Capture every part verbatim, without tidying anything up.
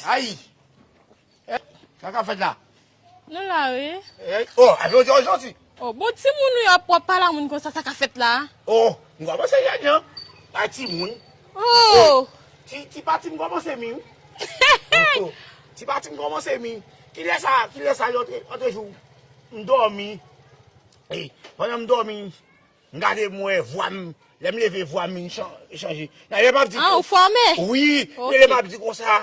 Ay! Eh, sa k ap fèt la? Nou la, wi. Eh, oh, a jodi, a jodi. Oh, bon, timoun ou yo ap, w ap pale a moun konsa, sa k ap fèt la? Oh, m kòmanse jèn jan. Pa timoun. Oh! Ti, ti pati m kòmanse mi, wi. Oh, ti pati m kòmanse mi. Kilè sa, kilè sa, lòt, lòt jou, m dòmi. Eh, pandan m dòmi, m gade m wè vwa m, lè m leve vwa m vin chan-, chanje. Nan lè m ap di Ah, ou fòme? Wi, Ok. lè m ap di konsa,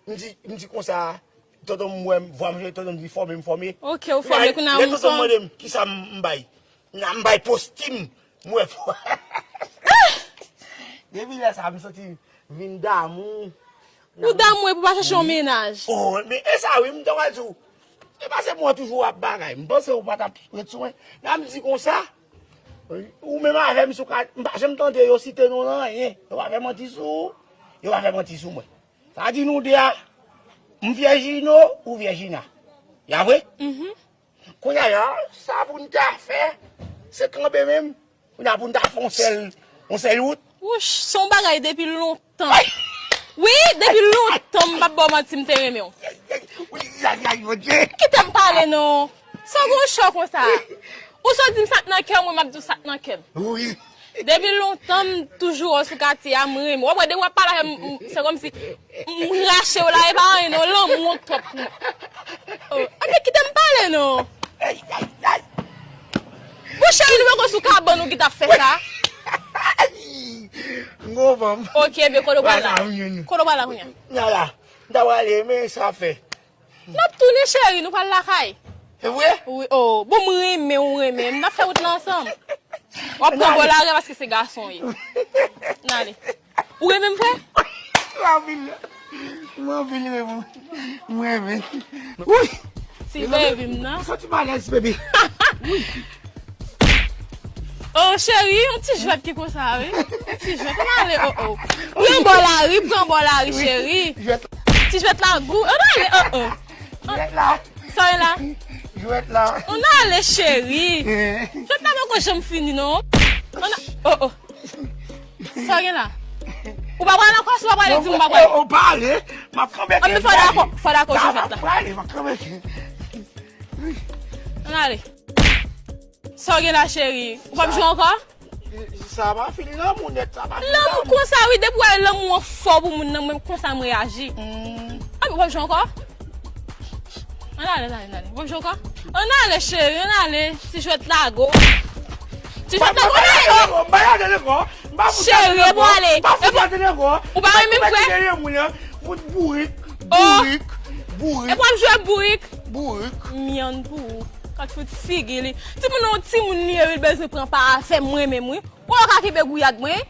m di, m di konsa, tonton m wè m, vwa m chanje, tonton m di fòme, m fòme. Ok, ou fòme, Lè, kounye a lè ou tonton m sanm. mande m, kisa m, m bay? Nan m bay postim, m wè fò-, Depi lè sa, m santi m vin damou. Ou damou epi ou pa chèche yon mennaj. Oh, men e sa wi, m te wè di w. E pa se mwen toujou ap bagay. M panse ou pa t ap ret sou mwen. Nan m di konsa, ou menm avè m sou ka, m pa janm tande yo site non nan anyen. Yo pa fè manti sou ou. Yo pa fè manti sou mwen. Sa di nou de a, m Vyèjino, ou Vyèjina. Ya vre? Mhm. Kounye a la, sa pou n ta fè, se kanpe menm. Kounye a pou n ta fè yon sèl, yon sèl wout. Wouch, se yon bagay depi lontan. Wi, depi lontan, m p ap ba w manti, m te renmen w. Kite m pale non. Sa w gen yon chò konsa? Ou sot di m sa k nan kè w, mwen m ap di w sa k nan kè m. Wi. Depi lontan, m toujou wè w sou katye a, m renmen w. W ap wè, depi w ap pale avè m, m, se kòmsi m rache w la, e pa anyen non, lanmou w twòp pou mwen. Oh, anben kite m pale non. Ay, ay, ay. Bon, cheri, nou poko sou kabann ou ki t ap fè sa? M konprann. Ok, ebyen, kote w pral la? Kote w pral la kounye a? Nada. M ta prale, men sa fè. N ap tounen, cheri, nou pral lakay. Se vre? Wi, oh. Bon, m renmen w, renmen m. N ap fè wout la ansanm. W ap pran bò lari a paske se gason w ye. N ale. Ou renmen m vre? M anvi l. M anvi l renmen. M renmen. Wi! Ti baby m nan. Soti malèz, baby. Oh, cheri, yon ti jwèt ki konsa, wi. Yon ti jwèt. Ann ale, oh, oh. Pran bò lari, pran bò lari, cheri. Jwèt. Ti jwèt la gou. Ann ale, oh, oh. Jwèt la. Sa w ye la? Jwèt la. Ann ale, cheri. Eh. Jwèt la poko janm fini, non. Ann a-, oh, oh. Sa w gen la? Ou pa pral ankò, si w pa prale, di m ou pa prale. Ou pale, m ap kanpe. Anben fò dakò, fò dakò, jwèt la. M ap prale, m ap kanpe. Ann ale. Sa w gen la, cheri? Ou p ap jwe ankò? Sa pa fini lanmou nèt, sa pa fini lanmou. Lanmou konsa, wi, depi w wè lanmou an fò pou moun nan, mwen konsa m reyaji. Hmm. Anben ou p ap jwe ankò? Ann ale, ann ale, ann ale. Ou p ap jwe ankò? Ann ale, cheri, ann ale. Ti jwèt lago. Ti jwèt lago, ann ale, oh. M pa pral ankò. Cheri, epi w ale. M pa fout pral ankò. Ou pa renmen m vre? Fout bourik, bourik, bourik. Epi w ap jwe bourik. Bourik. Myann pou ou. Kat fout figi li. Timoun nan yon timoun li ye, wi, l bezwen pran pa avè m, mwen menm, wi. Ou wè w ka kenbe gouyad mwen?